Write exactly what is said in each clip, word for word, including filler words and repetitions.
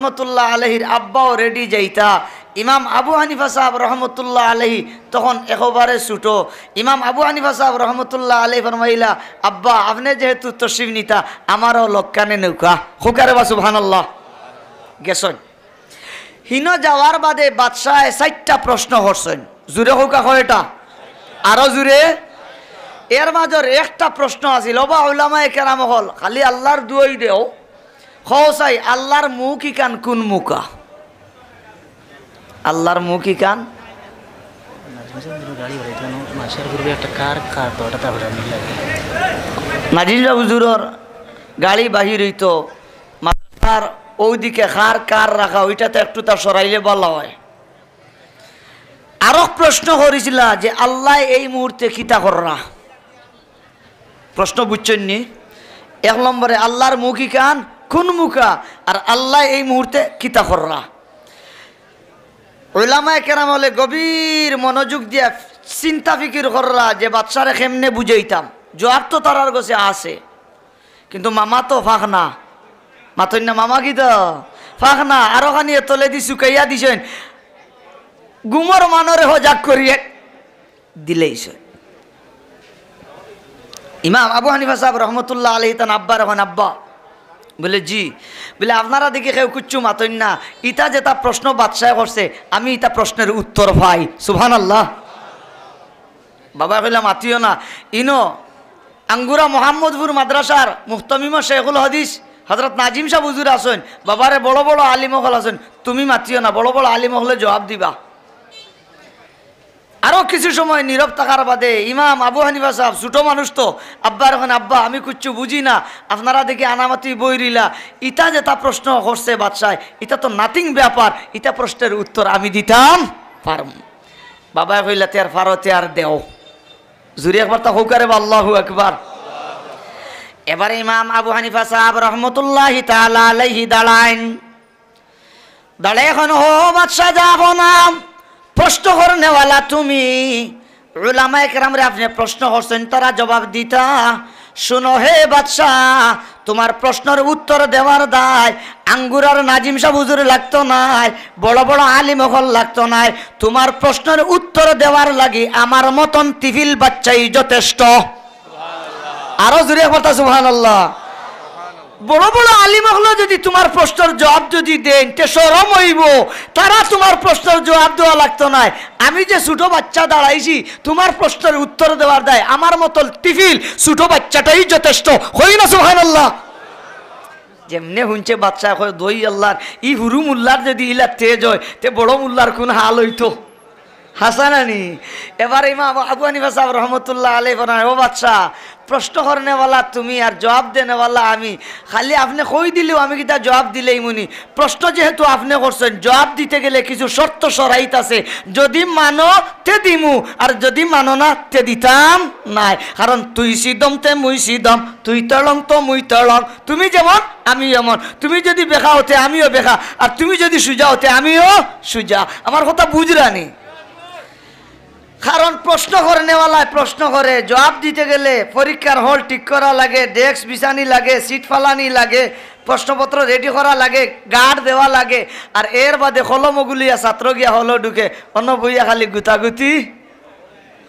রহমতুল্লাহ আলাইহির আব্বাও রেডি যাইতা। ইমাম আবু হানিফা সাহেব রহমতুল্লাহ আলাইহি তখন একেবারে ছোট। ইমাম আবু হানিফা সাহেব রহমতুল্লাহ আলাইহি ফরমাইলা, "আব্বা, আপনে যেহেতু তশরিফ নিতা, আমারও লগে নেউক্কা।" কউক্কা রে বা সুবহানাল্লাহ। গেছইন। হিনো যাওয়ার বাদে বাদশায় চাইরটা প্রশ্ন করছইন। জুরে কউক্কা কয়টা? আরো জুরে। এর মাজর একটা প্রশ্ন আছিল, ওবা উলামায়ে কেরাম অকল, খালি আল্লার দুয়াই দেও, কও চাই, আল্লার মুখ ইখান কুন মুখা? আল্লার মুখ ইখান? নাজিম সাহেব, গাড়ি বাড়াইতে মাসের পূর্বে একটা কার, কার তো হঠাৎ আবার আমি লাগে। নাজিম সাহেব হুজুরর গাড়ি বাহির অইতো, মাথার ওইদিকে কার, কার রাখা, ওইটাতে একটু তা সরাইলে ভালা অয়। আরক প্রশ্ন করিছিলা যে আল্লায় এই মুহূর্তে কিতা কররা? প্রশ্ন বুঝছইন নি? এক নম্বরে আল্লার মুখ ইখান কুন মুখা, আর আল্লায় এই মুহূর্তে কিতা কররা? উলামায়ে কেরাম অকলে গভীর মনোযোগ দিয়া চিন্তা ফিকির কররা যে বাদশারে কেমনে বুঝাইতাম। জবাব তো তারার গেছে আছে, কিন্তু মামা তো ফাঁকনা। মাতইন না, মামা কিতা? ফাঁকনা। আরো খানি এ তলেদি চুকাইয়া দিছইন, ঘুমর মানরে হজাগ করিয়া দিলাইছইন। ইমাম আবু হানিফা সাহেব রহমতুল্লাহ আলাইহি তান আব্বারে কইন, "আব্বা," বলে, "জি।" বলে, "আপনারা দেখি কেউ কিচ্ছু মাতইন না, ইতা যেটা প্রশ্ন বাদশায় করছে, আমি ইতা প্রশ্নের উত্তর পাই।" সুবহানাল্লাহ। বাবায় কইলা, "মাতিও না।" ইনো আঙ্গুরা মোহাম্মদপুর মাদ্রাসার মুহতামিম শেখুল হাদিস হযরত নাজিম সাহেব হুজুর আছইন, বাবারে বড় বড় আলিম অকল আছইন, তুমি মাতিও না, বড় বড় আলিম অকলে জবাব দিবা। আরো কিছু সময় নীরব থাকার বাদে ইমাম আবু হানিফা সাহেব, ছোট মানুষ তো, আব্বারে কইন, "আব্বা, আমি কিচ্ছু বুঝি না, আপনারা দেখি আনামাতি বই রইলা, ইতা যেটা প্রশ্ন করছে বাদশায়, ইতা তো নাথিং ব্যাপার, ইতা প্রশ্নের উত্তর আমি দিতাম পারমু।" বাবায় কইলা, "তে আর পারো, তে আর দেও।" জুরে একবার তা কউক্কা রে বা আল্লাহু আকবার। এবার ইমাম আবু হানিফা সাহেব রহমতুল্লাহি তাআলা আলাইহি দাঁড়াইন। দাঁড়াইয়া কইন, "ও বাদশা জাফনা, প্রশ্ন করনেওয়ালা তুমি, উলামায়ে কেরামরে আপনে প্রশ্ন করছইন, তারা জবাব দিতা। শুনো হে বাদশা, তুমার প্রশ্নর উত্তর দেওয়ার দায় আঙ্গুরার নাজিম সাহেব হুজুর লাগতো নায়, বড় বড় আলিম অকল লাগতো নায়। তুমার প্রশ্নর উত্তর দেওয়ার লাগি আমার মতন তিফিল বাচ্চাই যথেষ্ট।" আরো জুরে একবার তা সুবহানাল্লাহ। বড় বড় আলিম অকলে যদি তুমার প্রশ্নর জবাব যদি দেইন, তে শরম অইবো, তারা তুমার প্রশ্নর জবাব দেওয়া লাগতো নায়। আমি যে ছোট বাচ্চা দাঁড়াইছি, তুমার প্রশ্নর উত্তর দেওয়ার দায় আমার মতন তিফিল ছোট বাচ্চাটাই যথেষ্ট। কই না সুবহানাল্লাহ? যেমনে হুনছে বাদশায় কয়, "দই আল্লাহর, ই হুরু মুল্লার যদি ইলা তেজ অয়, তে বড় মুল্লার কুন হাল অইতো?" হাছা না নি? এবার ইমাম আবু হানিফা সাহেব রহমতুল্লাহ আলাইহি ফরমাইন, "ও বাদশা, প্রশ্ন করনেওয়ালা তুমি আর জবাব দেনেওয়ালা আমি। খালি আপনে কই দিলেও আমি কিতা জবাব দিলাইমুনি। প্রশ্ন যেহেতু আপনে করছইন, জবাব দিতে গেলে কিছু শর্ত শরাইত আছে। যদি মানো, তে দিমু, আর যদি মানো না, তে দিতাম নায়। কারণ তুই সিদম তে মুই সিদম, তুই তলং তো মুই তলং, তুমি যেমন আমি এমন। তুমি যদি বেকা অও তে আমিও বেকা, আর তুমি যদি সুজা অও তে আমিও সুজা।" আমার কথা বুঝরা নি? কারণ প্রশ্ন করনেওয়ালায় প্রশ্ন করে, জবাব দিতে গেলে পরীক্ষার হল ঠিক করা লাগে, ডেস্ক বিছানি লাগে, সিট ফালানি লাগে, প্রশ্নপত্র রেডি করা লাগে, গার্ড দেওয়া লাগে, আর এর বাদে কলম গুলিয়া ছাত্র গিয়া হলো ঢুকে, অনো বইয়া খালি গুতাগুতি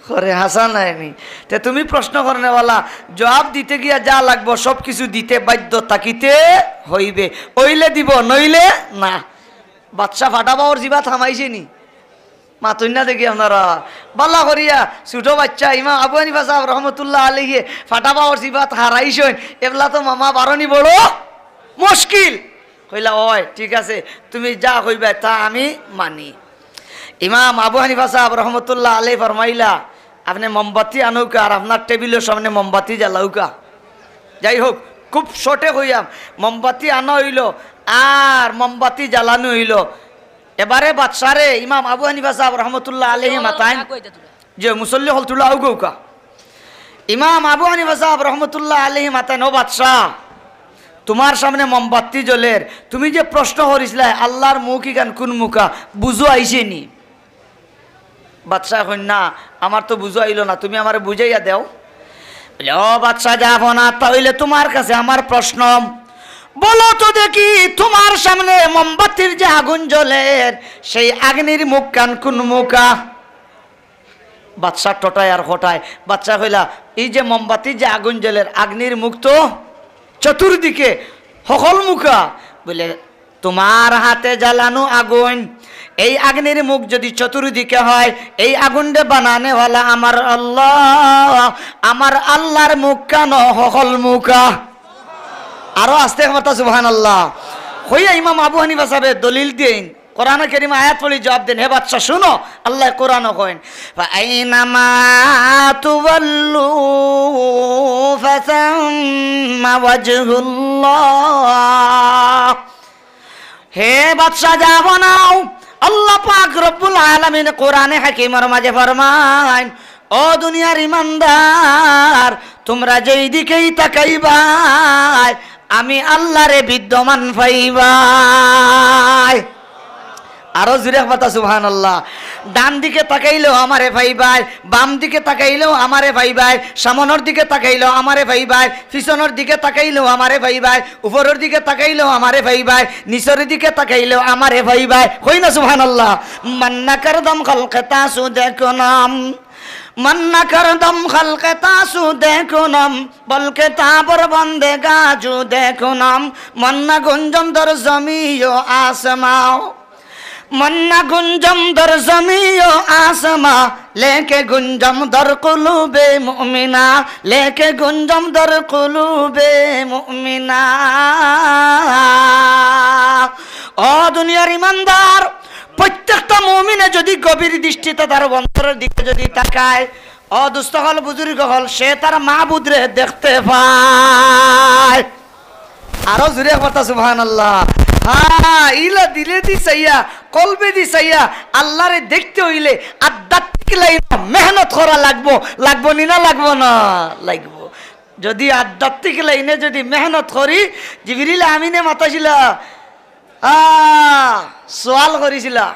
করে, হাছা নায় নি? তে তুমি প্রশ্ন করনেওয়ালা, জবাব দিতে গিয়া যা লাগবো সব কিছু দিতে বাধ্য থাকিতে হইবে, অইলে দিব, নইলে না। বাদশা ফাটা বাওর জিবাত হামাইছে নি? মাতইন না দেখি আপনারা। বালা করিয়া ছোট বাচ্চা ইমাম আবু হানিফা সাহেব রহমতুল্লাহ আলাইহি ফাটা বাওর জিবাত হারাইছইন, এবলা তো মামা বারনি বড় মুশকিল। কইলা, "অয়, ঠিক আছে, তুমি যা কইবায় তা আমি মানি।" ইমাম আবু হানিফা সাহেব রহমতুল্লাহ আলাইহি ফরমাইলা, "আপনে মোমবাতি আনউক্কা আর আপনার টেবিলর সামনে মোমবাতি জ্বালাউক্কা।" যাই হোক, খুব শর্টে কইয়াম, মোমবাতি আনা অইলো আর মোমবাতি জ্বালানি অইলো। এবারে বাদশারে ইমাম আবু হানিফা সাহেব রহমতুল্লাহ আলাইহি মাতাইন, যে মুসল্লি অকল তুলা আউক্কা। ইমাম আবু হানিফা সাহেব রহমতুল্লাহ আলাইহি মাতাইন, "ও বাদশা, তুমার সামনে মোমবাতি জ্বলের, তুমি যে প্রশ্ন করিছলায় আল্লার মুখ ইখান কুন মুখা, বুঝো আইছে নি?" বাদশায় কইন, "না, আমার তো বুঝো আইলো না, তুমি আমারে বুঝাইয়া দেও।" বলে, "ও বাদশা জাফনা, তা অইলে তুমার কাছে আমার প্রশ্ন, বলো তো দেখি, তোমার সামনে মোমবাতির যে আগুন জ্বলের, সেই আগ্নির মুখখান কোন মুখা? বাদশা টটায় আর হটায়। বাদশা কইলা, "এই যে মোমবাতির যে আগুন জ্বলের, আগ্নির মুখ তো চতুর্দিকে, হকল মুখা।" বলে, "তোমার হাতে জ্বালানো আগুন, এই আগ্নির মুখ যদি চতুর্দিকে হয়, এই আগুনটা বানানেওয়ালা আমার আল্লাহ, আমার আল্লাহর মুখখান হকল মুখা।" আরো আস্তে একবার তা সুবহানাল্লাহ। হইয়া ইমাম আবু হানিফা সাহেব দলিল দেইন, কোরআন করিম আয়াত পড়ি জবাব দেন, "হে বাদশা, শুনো, আল্লাহ কোরআন কইন, 'ফাআইনামা তুওয়াল্লু ফাসাম্মা ওয়াজহুল্লাহ।'" হে বাদশা, যা বানাও, আল্লাহ পাক রব্বুল আলামিন কোরআনে হাকিমর মাঝে ফরমাইন, "ও দুনিয়ার ইমানদার, তোমরা যেই দিকেই তাকাইবায়, আমি আল্লাহরে বিদ্যমান পাইবায়।" আরো জুরে মাতা সুবহানাল্লাহ। ডান দিকে তাকাইলেও আমারে পাইবায়, বাম দিকে তাকাইলেও আমারে পাইবায়, সামনের দিকে তাকাইলেও আমারে পাইবায়, পিছনের দিকে তাকাইলেও আমারে পাইবায়, উপরের দিকে তাকাইলেও আমারে পাইবায়, নিচের দিকে তাকাইলেও আমারে পাইবায়। কই না সুবহানাল্লাহ। মান্না করদম খলকে তাসু দেখো নাম, মান্না করদম খলকে তাসু দেখো নাম, বলকে তাবর বন্দেগাজু দেখো নাম, মান্না গুঞ্জম দর জমিও আসমাও। মান্না গুঞ্জম দর জমিও আসমা, লেকে গুঞ্জম দর কুলুবে মুমিনা, লেকে গুঞ্জম দর কুলুবে মুমিনা। ও দুনিয়ার ইমানদার, প্রত্যেকটা মুমিনে যদি গভীর দৃষ্টিতে তার অন্তরের দিকে যদি তাকায়, ও দোস্ত হকল, বুজুর্গ হকল, সে তার মাবুদরে দেখতে পায়। আরো জুরে একবার তা সুবহানাল্লাহ। হ্যাঁ, ইলা দিলে দি চাইয়া, কলবে দি চাইয়া, আল্লাহরে দেখতে অইলে আধ্যাত্মিক লাইন মেহনত করা লাগবো, লাগবো নি না লাগবো না? লাগবো। যদি আধ্যাত্মিক লাইনে যদি মেহনত করি, জিবরিল আমিনে মাতাছিলা, আ, সওয়াল করিছিলা,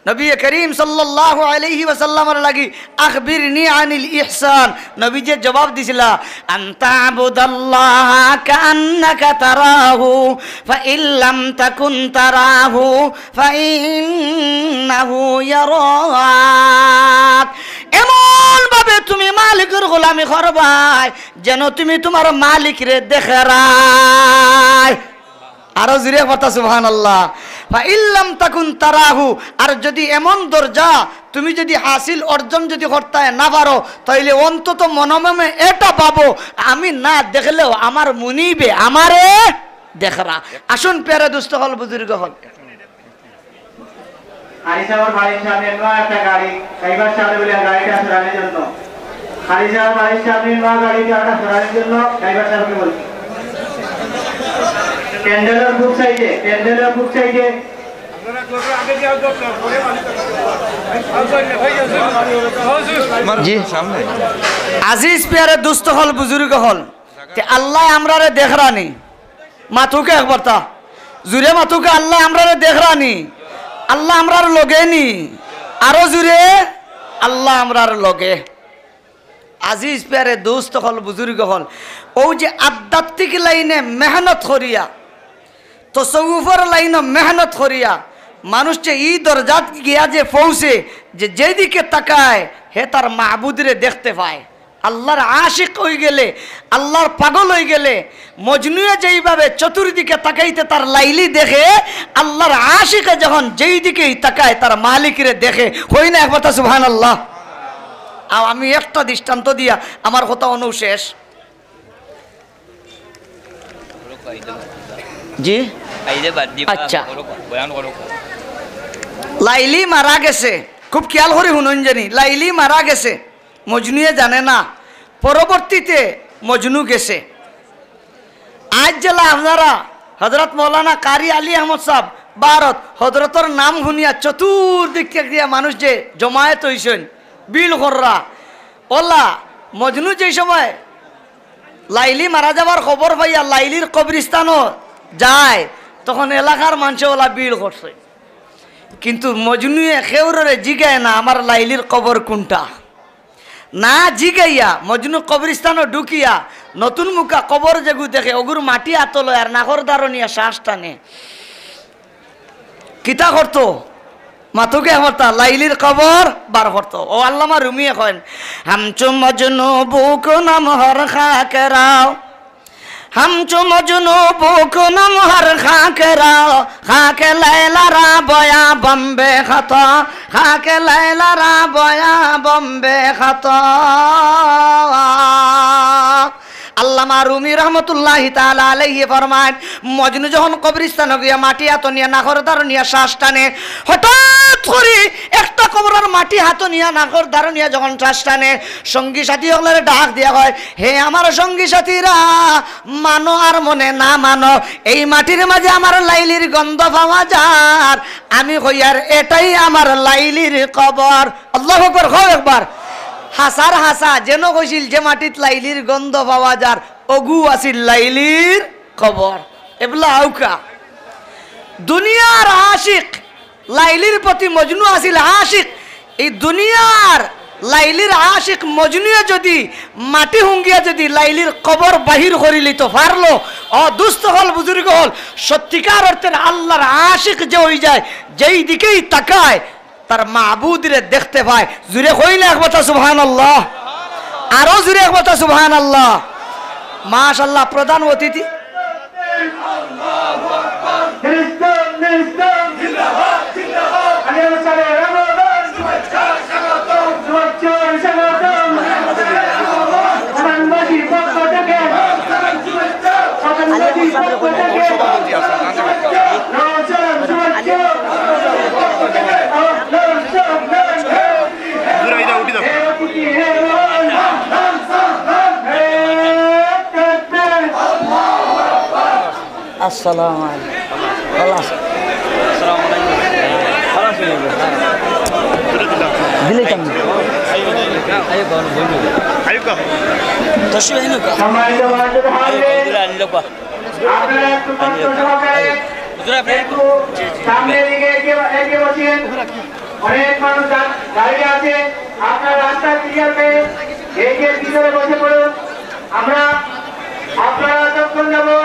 নবী করিম সাল্লাল্লাহু আলাইহি ওয়াসাল্লামর লাগি, "আখবিরনি আনিল ইহসান।" নবীজি জবাব দিছিলা, "আন তা'বুদাল্লাহা কাআন্নাকা তারাহু, ফাইন লাম তাকুন তারাহু, ফাইন্নাহু ইয়ারাক।" এমন ভাবে তুমি মালিকর গোলামি করবায়, যেন তুমি তোমার মালিকরে দেখরায়। আরো জুরে কথা, সুবহানাল্লাহ। ফাইন লাম তাকুন তারাহু, আর যদি এমন দরজা তুমি যদি হাসিল অর্জন যদি করতে না পারো, তাইলে অন্তত মনে মনে এটা ভাবো, আমি না দেখলেও আমার মুনিবে আমারে দেখরা। আসুন পেয়ারা দোস্ত হকল, বুজুর্গ হকল। কারি সাহেবর বাড়ির সামনে নয়া একটা গাড়ি, ড্রাইভার সাহেব বলে গাড়িটা সরানোর জন্য। কারি সাহেবর বাড়ির সামনে নয়া গাড়ি, গাড়িটা সরানোর জন্য ড্রাইভার সাহেবকে বলছি। প্যান্ডেলের পূব সাইডে, প্যান্ডেলের পূব সাইডে। জি। সামনে। আজিজ পেয়ারা দোস্ত হকল, বুজুর্গ হকল, তে আল্লায় আমরারে দেখরা নি? মাতুকা একবার তা। জুরে মাতুকা, আল্লায় আমরারে দেখরা নি? আল্লাহ আমরার লগে নি? আরো জুরে, আল্লাহ আমরার লগে। আজিজ পেয়ারা দোস্ত হকল, বুজুর্গ হকল, অউ যে আধ্যাত্মিক লাইনে মেহনত করিয়া, তসৌফর লাইনো মেহনত করিয়া, মানুষ যে ই দরজাত গিয়া যে পৌঁছে, যে যেদিকে তাকায়, হে তার মাবুদরে দেখতে পায়। আল্লাহর আশিক অইগেলে, আল্লাহর পাগল অইগেলে, মজনুয়ে যেইভাবে চতুর্দিকে তাকাইতে তার লাইলি দেখে, আল্লাহর আশিকে যখন যেই দিকেই তাকায় তার মালিকরে দেখে। কই না একবার তা সুবহানাল্লাহ? আও আমি একটা দৃষ্টান্ত দিয়া আমার কথা অনউ শেষ। জি? আচ্ছা। লাইলি মারা গেছে, খুব খেয়াল করি হুনইন জানি, লাইলি মারা গেছে। মজনুয়ে জানে না, পরবর্তীতে মজনু গেছে। আইজ যেলা আপনারা হযরত মৌলানা কারি আলী আহমদ সাহেব ভারত, হযরতর নাম হুনিয়া চতুর্দিক থাকি দিয়া মানুষ যে জমায়েত অইছইন, ভিড় কররা। অলা মজনু যেই সময় লাইলি মারা যাবার খবর পাইয়া লাইলির কবরস্থানো যায়, তখন এলাকার মানষে অলা ভিড় করছে। কিন্তু মজনুয়ে কেউররে জিগায় না, আমার লাইলির কবর কুনটা? না জিগাইয়া মজনু কবরস্থানো ঢুকিয়া নতুন মুখা কবর যেগু দেখে, অগুর মাটি আতো লয় আর নাকর দ্বারো নিয়া শ্বাস টানে। কিতা করতো? মাতুক্কা করতা, লাইলির কবর বার করতো। অউ আল্লামা রুমিয়ে কইন, "হামচু মজনু বুক নাম হর খাকেরাও, হামচু মজনু বুক নাম হর খাকেরাও, খাকে লাইলারা বয়া বম্বে খাতো, খাকে লাইলারা বয়া বম্বে খাতো।" আল্লামা রুমি রহমতুল্লাহি তাআলা আলাইহি ফরমাইন, মজনু যখন কবরস্থানো গিয়া মাটি আতো নিয়া নাকর দ্বারো নিয়া শ্বাস টানে, হঠাৎ করি একটা কবরর মাটি আতো নিয়া নাকর দ্বারো নিয়া যখন শ্বাস টানে, সঙ্গী সাথী অকলরে ডাক দিয়া কয়, "হে আমার সঙ্গী সাথীরা, মানো আর মনে না মানো, এই মাটির মাঝে আমার লাইলির গন্ধ পাওয়া যার।" আমি কইয়ার, "এটাই আমার লাইলির কবর।" আল্লাহু আকবার, কও একবার। হাছার হাছা, যেন কইছিল যে মাটিত লাইলির গন্ধ পাওয়া যার, অগু আছিল লাইলির কবর। এবলা আউক্কা। দুনিয়ার আশিক, লাইলির প্রতি মজনু আছিল আশিক। এই দুনিয়ার লাইলির আশিক মজনুয়ে যদি মাটি হুঙ্গিয়া যদি লাইলির কবর বাহির করিলিতো পারলো, অউ দুস্ত অকল, বুজুর্গ অকল, সত্যিকার অর্থের আল্লাহর আশিক যে অইযায়, যেই দিকেই তাকায়, তার মাবুদরে দেখতে পায়। জুরে কইন না একবার সুবহানাল্লাহ, আরো জুরে একবার সুবহানাল্লাহ। মাশাআল্লাহ, প্রধান অতিথি। আসসালামু আলাইকুম। ভালা আছো? দিলে কেমন? সম্মানিত মুআজ্জিন হাজিরিন, আপনারা একটু কষ্ট সহকারে একটু সামনের দিকে এগিয়ে, এগিয়ে বসেন। অনেক মানুষ দা-, দাঁড়িয়ে আছে, আপনারা রাস্তা ক্লিয়ার পেয়ে এগিয়ে ভিতরে বসে পড়ুন। আমরা, আপনারা যতক্ষণ যাব